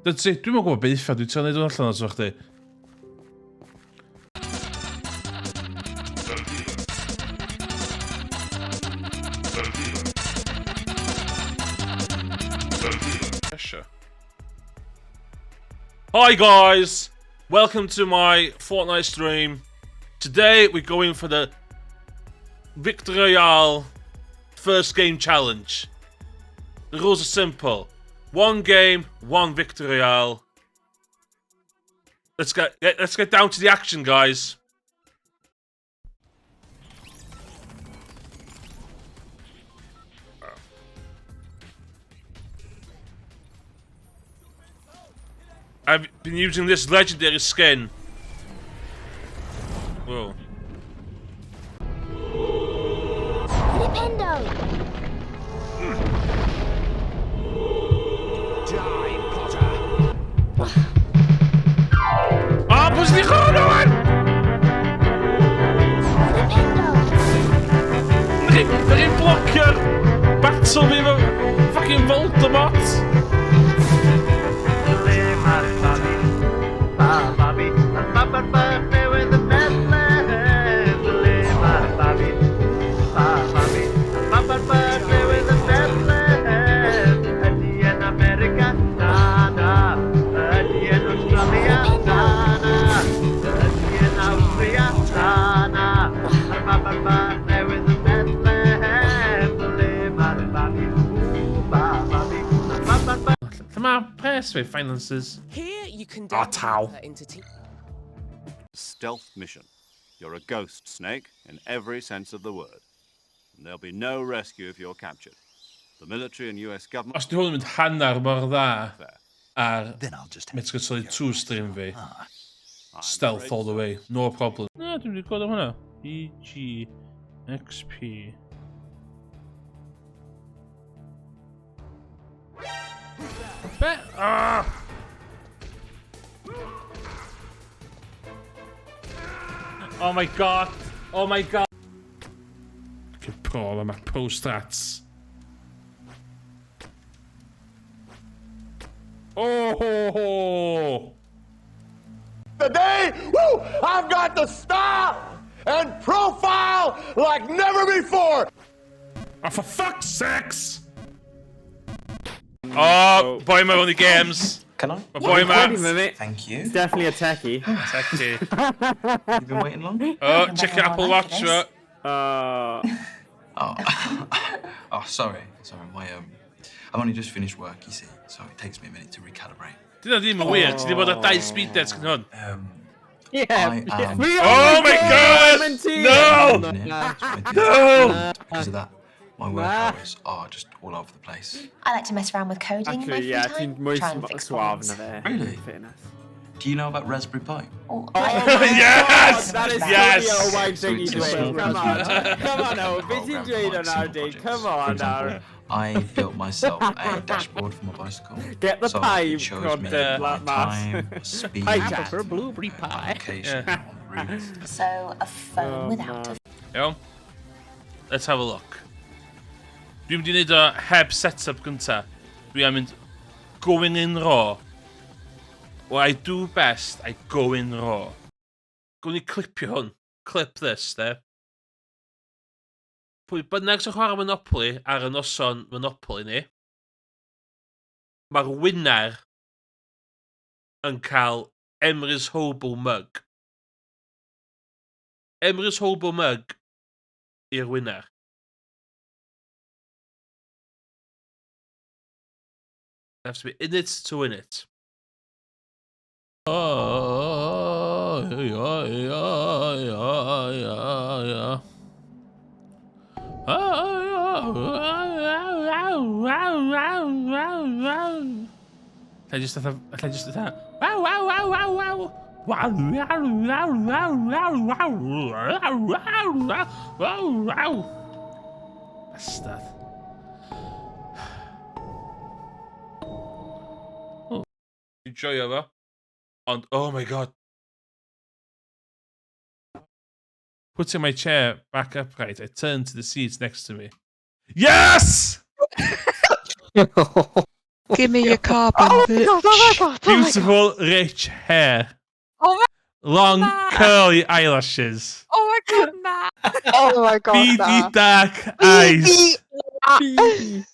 That's it, dwi'm yn gwybod beth uffar dwi'n trio neud hwn allan o so chdi. Hi guys! Welcome to my Fortnite stream. Today we're going for the Victory Royale first game challenge. The rules are simple. One game, one Victory Royale. Let's get, let's get down to the action, guys. I've been using this legendary skin. Whoa. Flipendo! Die, Potter! Ah, pwy sydd wedi chwarae hwnna wan? Flipendo! Da chi'n blocio'r battle fi efo fucking Voldemort. Ble mae'r babi? Ma babi, mae'r baban bach newydd yn Bethlehem. Ble mae'r babi? Ma babi, mae'r baban bach newydd yn Bethlehem. Ydy yn America? Na, na. Ydy yn Australia? Na, na. Ydy yn Awstria? Na, na. Mae'r baban bach newydd yn Bethlehem. Ble mae'r babi? Ww, ma babi, mae'r baban bach Lle mae pres fi, finances? Here you can Ah, taw. deeper into te- Stealth mission. You're a ghost, Snake, in every sense of the word. And there'll be no rescue if you're captured. The military and US government Os di hwn yn mynd hanner mor dda there. ar Then I'll just Metal Gear Solid 2 stream fi, I'm stealth afraid all the way, no problem. Na, dwi'n wedi gweld am hwnna. E G X P. Be? Ah! Oh my god! Oh my god! Okay, pro, mae pro strats. Oh ho ho! Today, woo, I've got the style and profile like never before. Oh, for fuck's sakes! Oh, boi ma fewn i games. Can I? Mae boi ma. Ready, mate. Thank you. Definitely a techie. Techie. You've been waiting long? Oh, check your Apple Watch, fo. Oh, oh, sorry, sorry. My I've only just finished work, you see, so it takes me a minute to recalibrate. Dyna ddim yn weird, ti wedi bod ar dau speed dates cyn hwn. Yeah. I am. We are Oh my god! MNT! No! engineer, that's what I do. No! Because of that, my work hours are just all over the place. I like to mess around with coding in my Actually, free yeah, time. ti'n mwy Try and fix suave problems. na fe. Really? Fairness. Do you know about Raspberry Pi? Oh, Yes! That is Yes! totally a white thing you So it's a dweud. small Come on. computer. Come on now. Beth ti'n Program dweud like o nawr, simple Dave? projects. Come For on example, now. I built myself a dashboard for my bicycle. Get the so pie it shows me content, my that mass. time, speed, Pie chat. blueberry pie. location on the route. So a phone Oh, without man. a Iawn. Let's have a look. Dwi'n mynd i wneud o heb setup gynta. Dwi am mynd going in raw. What I do best, I go in raw. Gwni ni clipio hwn. Clip this, de. Pwy bynnag sy'n chwarae Monopoly ar y noson Monopoly ni, mae'r winner yn cael Emrys Hobo mug. Emrys Hobo mug i'r winner. Have to be in it to win it. Oh, yeah. Alla just fatha, alla just fatha, wow, wow. Wow. Bastard. Oh. Enjoyo fo. Ond, oh my god. Putting my chair back upright, I turned to the seats next to me. Yes! Give me your carbon, Oh my bitch. god, oh my god, oh my god. Beautiful, rich hair. Oh my, Long, Na. curly eyelashes. oh my god, na. Oh my god, Beady na. dark eyes. Beady.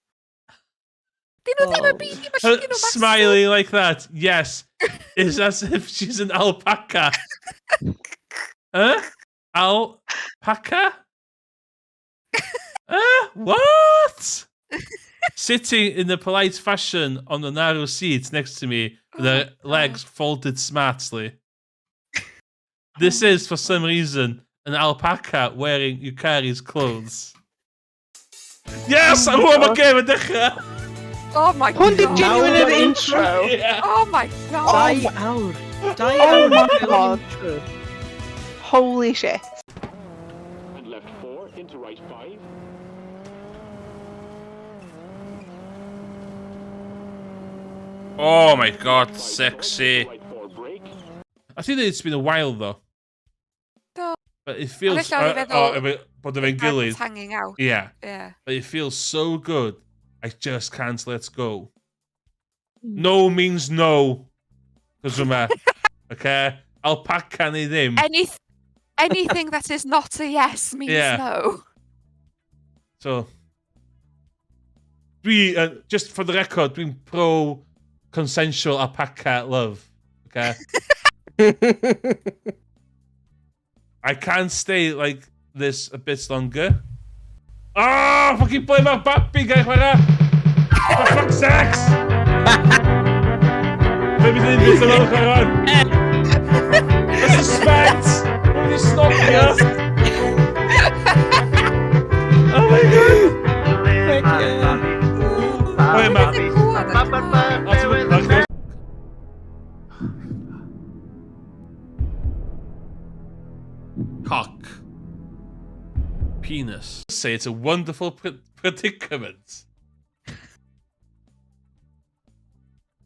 Dyn nhw ddim Oh. yn beady, mae Her llygyn nhw massive. smiling like that, yes, is as if she's an alpaca. Huh? Alpaca? Huh? What? Sitting in a polite fashion on the narrow seat next to me, with her Oh, legs folded smartly. This is, for some reason, an alpaca wearing Yukari's clothes. Yes! Oh I'm warm game yn dechrau! Oh my Hwn di god. genuine yr intro. Yeah. Oh my god. Dau awr. Dau Oh awr my i gael God. intro. Holy shit. And left 4 into right 5. Oh my god, sexy. Right 4 brake. I think it's been a while though. Do. But it feels... ella o'n i feddwl- Oh, bod efo'n gilydd. It's hanging out. Yeah. Yeah. But it feels so good. I just can't let go. No means no. Cos yma. Okay? Alpaca neu ddim. Anything that is not a yes means Yeah. no. So, dwi, just for the record, dwi'n pro consensual alpaca love. Okay? I can't stay like this a bit longer. Oh, fucking play mae'r babi gael chwarae! For fuck's sakes! Fe bydd yn byd yn ôl chwarae. The suspense! Mae'n mynd i stopio! Oh my god! Ble mae'r babi? Ble ma? Babi, baban bach newydd yn Bethlehem. Cock. Penis. Say it's a wonderful predicament.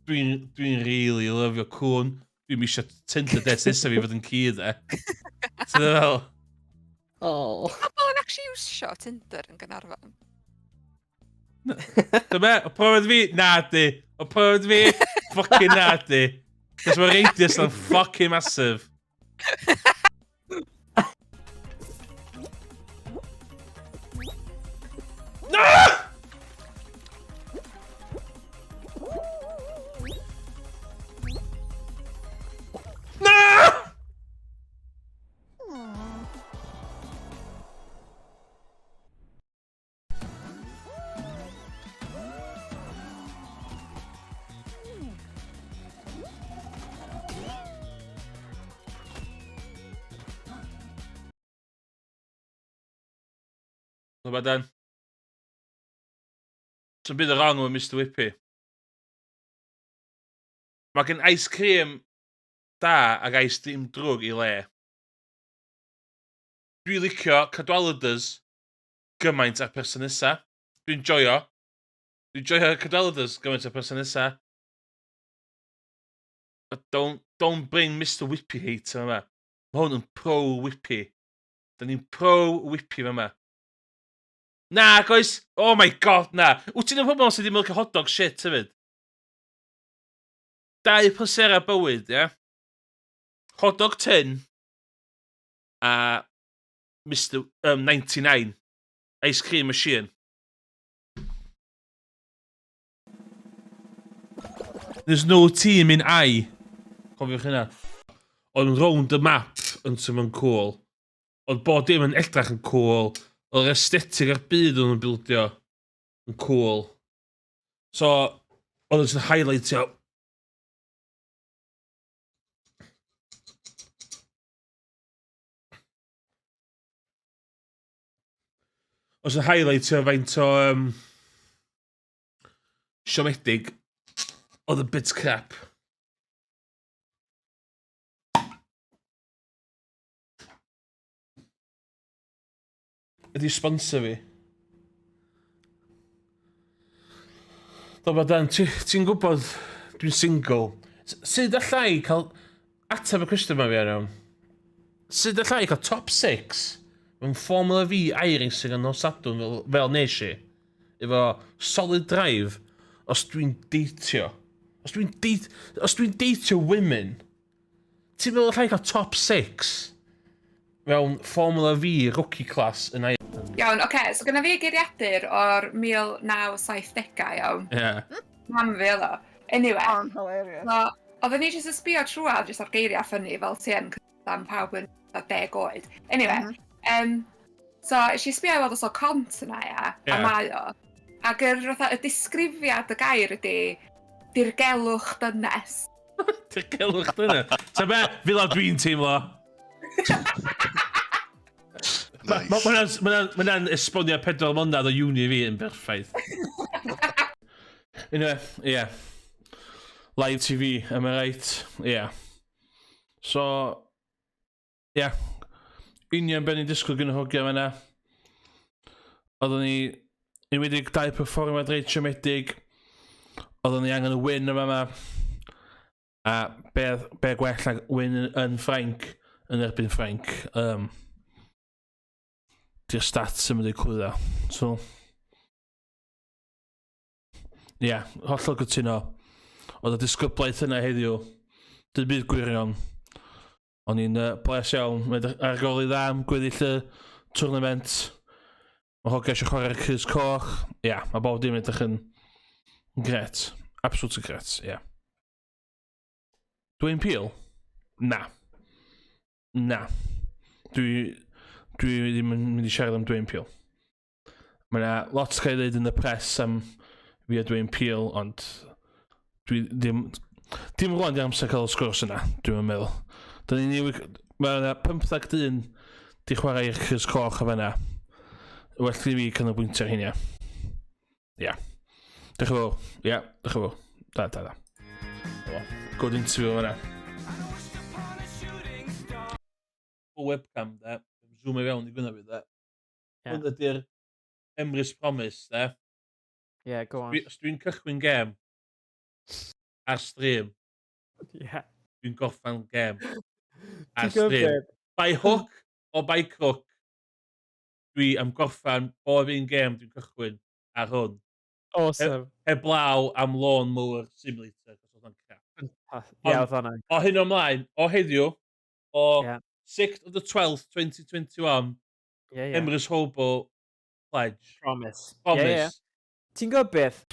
Dwi'n dwi really lyfio cwn. Dwi'n eisiau Tinder date nesaf i fod yn ci de. Ti'n fel? Oh. Pobl yn actually iwsio Tinder yn Gaernarfon. Dyma, o profiad fi, na di. O profiad fi, fucking na di. Cos mae'r radius yn fucking massive. Na! Na! Not bad then. Some bit wrong with Mr Whippy. Mae gen ice cream da ac ice cream drwg i le. Dwi'n licio Cadwaladers gymaint â'r person nesa. Dwi'n joio. Dwi'n joio Cadwaladers gymaint â'r person nesa. But don't bring Mr Whippy hate yma. Mae hwn yn pro-Whippy. Da ni'n pro-Whippy yma. Na, guys. Oh my god, na. Wyt ti'n y pobl sydd ddim yn licio hot dog shit hefyd? Dau pleserau bywyd, ie? Hot dog tin a Mr 99 Ice cream machine. There's no team in I. Cofiwch hynna. Ond round the map yn symud cool. Ond bod dim yn edrach yn cool. Oedd yr aesthetic a'r byd o'n nhw'n bildio yn cool. So, oedd yn highlightio. Oedd yn highlightio faint o siomedig oedd y bit crap. Ydy sponsor fi. Do, Dan, ti'n gwybod dwi'n single. Sut allai cael ateb y cwestiwn yma fi ar iawn? Sut allai cael top 6 mewn Formula V iRacing yn nos Sadwrn fel nes i? Efo solid drive. os dwi'n deitio, os dwi'n deit, os dwi'n deitio women, ti'n meddwl allai cael top 6 mewn Formula V rookie class yn Ireland? Iawn, oce, so gyda fi geiriadur o'r 1970au, iawn. Ie. Yeah. Mam fi oedd o. Anyway. On hilarious. So, oedden ni jyst yn sbio trwad jyst ar geiriau ffynnu fel ti yn am pawb yn 10 oed. Anyway, mm -hmm. so es i sbio i weld os o cont yna, ia, yeah. a mae o. Ac yr, fatha, y disgrifiad y gair ydy dirgelwch dynes. Dirgelwch dynes? Ta be, fel a dwi'n teimlo. Nice. Mae hwnna'n esbonio 4 mlynedd o uni fi yn berffaith. Anyway, yeah. Live TV, am I right? Yeah. So, yeah. Union ben i'n disgwyl gyda hogia fan'na. Oeddwn ni, yn wedi dau perfformiad reit siomedig. Oeddwn ni angen y win yma yma. A be, be gwell nag win yn Ffrainc yn erbyn Ffrainc. Di'r stats yn mynd i clwyddo. So, Ie, yeah, hollol gytuno. Oedd y disgyblaeth yna heddiw. Dim byd gwirion. O'n i'n bles iawn. Mae'n argoli dda am gweddill y tournament. Mae hogia eisiau chwarae'r Cys Coch. Ie, yeah, mae bob dim yn edrych yn gret. Absolutely gret, ie. Yeah. Dwi'n Peel? Na. Na. Dwi, dwi ddim yn mynd i siarad am Dwayne Peel. Mae yna lot gael ei ddeud yn y press am fi a Dwayne Peel, ond dwi ddim... Dim rwan di amser cael y sgwrs yna, dwi'n meddwl. Dyn ni newid... Mae yna 15 dyn di chwarae i'r Crys Coch a fanna. Well i fi canolbwyntio ar hynny. Ia. Diolch yn fawr. Ia, diolch yn fawr. Da, da, da. Good interview fanna. O webcam, da. Zoom i fewn i gwynaf i, da. Yeah. Hwn ydy'r Emrys Promise, da. Yeah, go on. Os dwi'n cychwyn gem ar stream, yeah. Dwi'n gorffan gem ar stream. By hook or by crook, dwi am gorffan bob un gem dwi'n cychwyn ar hwn. Awesome. Heblaw am Lawn Mower Simulator, cos oedd o'n crap. Ie, oedd hwnna'n. O hyn ymlaen, o heddiw, o yeah. 6th of the 12th, 2021, yeah, yeah. Emrys Hobo pledge. Promise. Promise. Yeah, yeah. Ti'n gwybod beth?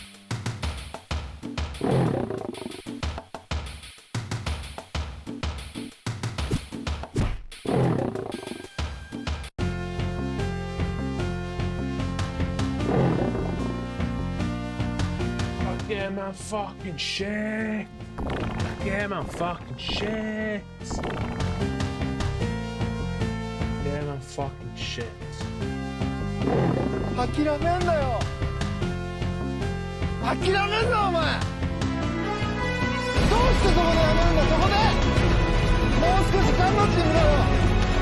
Yeah, man, fucking shit. Yeah, man, fucking shit. Yeah, man, fucking shit. 諦めんなよ。諦めんなお前。どうしてそこでやめるんだ。そこでもう少し頑張ってみろよ。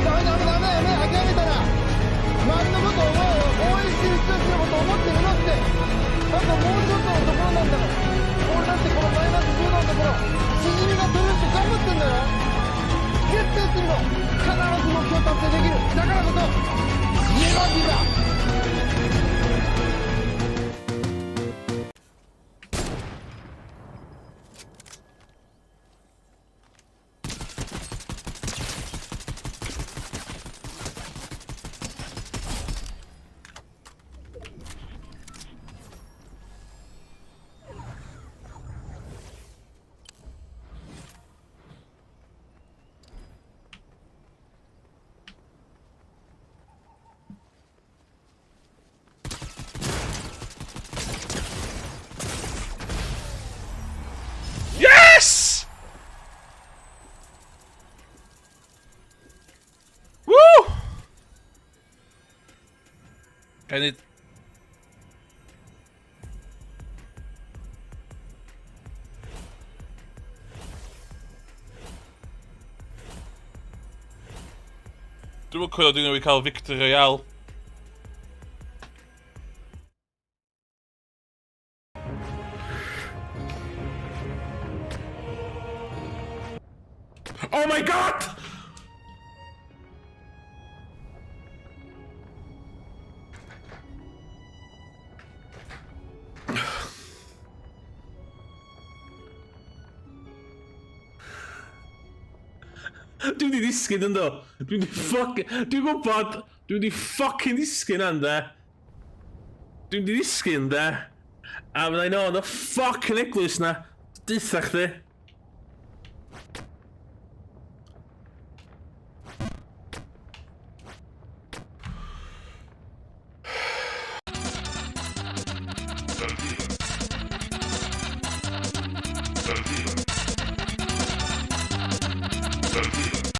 ダメダメダメダメ。諦めたら周りのこと思うよ。応援してる人たちのこと思ってみろって。あともうちょっとのところなんだから。俺だってこのマイナス10度のところしじみが取れるって頑張ってんだよ。絶対やってみろ。必ず目標達成できる。だからこそネバーギブアップ。 Yes! Woo! Can it? Dwi'n cofio dwi'n newydd cael Victor Royale. Oh my god! Dwi'n di ddisgyn ynddo. Dwi'n di ffuck... Dwi'n gwybod... Dwi'n di fucking ddisgyn ynddo. Dwi'n di ddisgyn de. A fydda i'n ôl yn y fucking eglwys na. Deutha chdi.